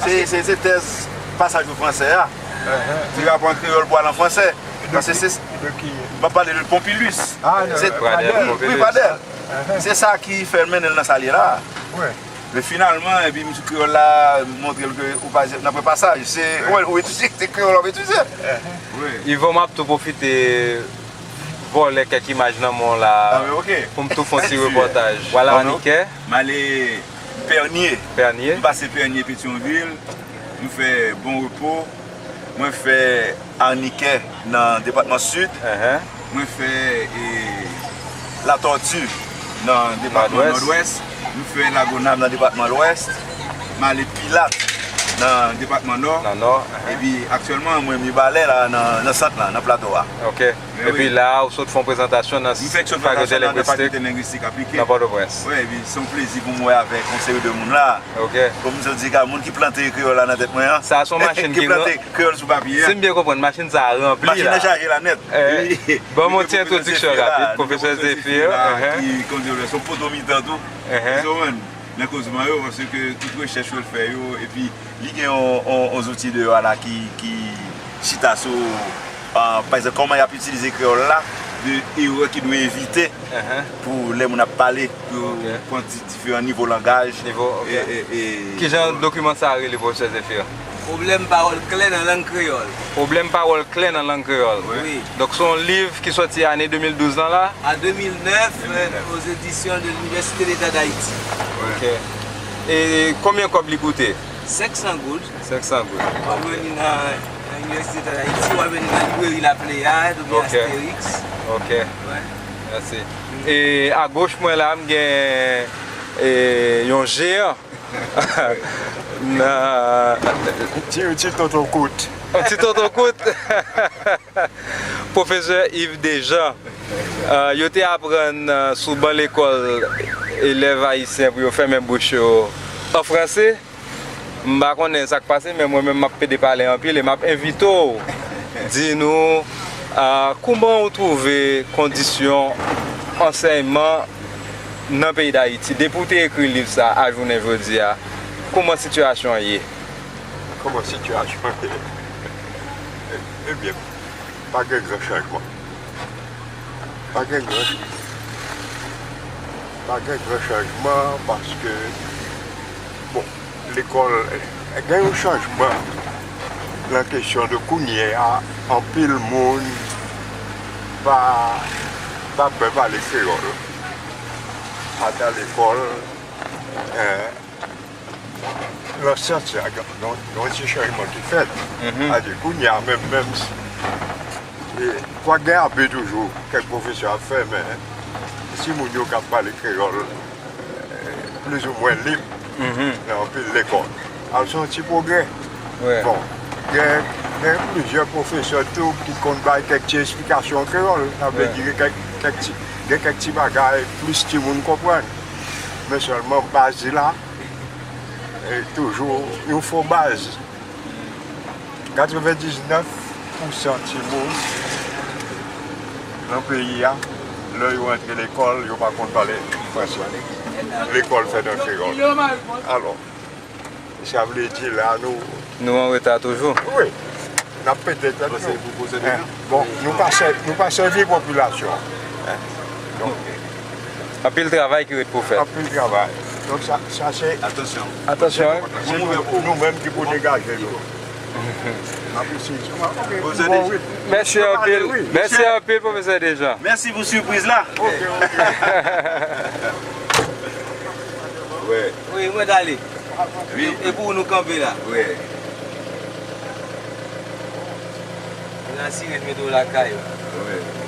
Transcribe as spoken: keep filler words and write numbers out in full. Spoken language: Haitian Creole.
Se, se, se tèz pasaj ou fransè a. Ti rapò an kreyòl pou al an fransè. Paske se, m ap pale de Pompilus. Ah, non, se, Pradel, wi, Pompilus. Wi, Pradel. Se sa ki fè l mennen l nan sa l ye la. Wi. Men finalman, epi misye kreyòl la montre l ke ou pa nan pwen pasaj. Se, ou, ou etidye, se kreyòl w ap etidye. Wi. Yvon, m ap tou pwofite vòlè kèk imaj nan men w la, ah, men ok, pou m tou fè yon ti repòtaj. Wala Anikè. M ale Pènye. Pènye. M pase Pènye, Petyonvil. Nou fè Bon Repo. Mwen fè Anikè nan depatman Sid. Mwen fè, e, Latòti nan depatman Nòdwès. Nòdwès. Nou fè Lagonav nan depatman Lwès. M ale Pilat nan depatman Nò. Nan Nò. Epi aktyèlman, mwen Mibalè la nan, nan sant la, nan Plato a. Ok. Epi la, ou sot fè yon prezantasyon nan fakilte lengwistik nan Pòtoprens. Wi, epi se yon plezi pou m wè avèk yon seri de moun la. Ok. Kòm m sot di, ka moun ki plante kreyòl la nan tèt mwen an. Sa a se yon machin ki plante kreyòl sou papye a. Si m byen konprann, machin sa a ranpli la. Machin nan chaje la nèt. Ban m yon ti entwodiksyon rapid, pwofesè Zéphir. Ki, kòm di, se yon poto mitan tou. Ou konprann? Nan kozman yo, paske tout rechèch yo l fè yo, epi li gen yon, yon, yon zouti deyò a la ki, ki chita sou, ah, pa egzanp, kòman y ap itilize kreyòl la, de erè ki dwe evite pou lè moun ap pale, pou yo pran di-, diferan nivo langaj. Nivo, ok. E, e, e, kijan dokiman sa a rele, pwofesè Zéphir? Pwoblèm pawòl klè nan lang kreyòl. Pwoblèm pawòl klè nan lang kreyòl. Wi. Donk, se yon liv ki sòti ane de mil douz lan la? A de mil nèf, euh, aux éditions de l'Université d'État d'Haïti. Ok. E konbyen kòb li koute? Senk san goud. Senk san goud. W ap jwenn li nan, nan Inivèsite Dayiti, w ap jwenn li nan libreri La Pléiade oubyen Astérix. Ok. Mèsi. E agoch mwen la, m gen, e, yon jeyan. Nan ti, ti tonton kout. Yon ti tonton kout. Pwofesè Yves Dejean. Ah, yo te aprann, ah, sou ban lekòl elèv ayisyen pou yo fèmen bouch yo an franse. M pa konnen sa k pase, men mwen menm m ap pede pale anpil e m ap envite w di nou, ah, kouman ou twouve kondisyon ansèyman nan peyi Dayiti. Depi w te ekri liv sa a jounen jodi a, kouman sitiyasyon an ye? Kòman sitiyasyon an ye? Ebyen, pa gen gran chanjman. Pa gen gran, pa gen gran chanjman paske, bon, lekòl, gen yon chanjman nan kesyon de kounye a, anpil moun pa, pa pè pale kreyòl. Ata lekòl, eh, Nan sans sa, gen, gen, gen yon ti chanjman ki fèt. Sa di, kounye a menm, menm si, e, kwak gen abi toujou, kèk pwofesè ap fè, men si moun yo ka pale kreyòl, e, plizoumwen lib nan anpil lekòl, al se yon ti pwogrè. Bon, gen, gen plizyè pwofesè tou ki konn bay kèk ti esplikasyon an kreyòl. Sa vle di gen kèk, kèk ti, gen kèk ti bagay plis timoun konprann. Men sèlman baz la, e toujou yon fo baz. Katrevendiznèf pousan timoun nan peyi a, lè yo antre lekòl, yo pa konn pale franse. Lekòl fèt an kreyòl. Alò, sa vle di la, nou, nou an reta toujou. Wi. N ap pete tèt nou. Bon, nou pa sè-, nou pa sèvi popilasyon. Donk, anpil travay ki ret pou fèt. Anpil travay. Donk, sa, sa se, atansyon, wi. Atansyon, wi. Se nou, nou menm ki pou degaje nou. N ap eseye. Mèsi anpil. Mèsi anpil, pwofesè Dejean. Mèsi pou sipriz la. Ok, ok. Wi, mwen t ale. Wi. E pou nou kanpe la. Wi. N asire n mete w lakay ou. Wi.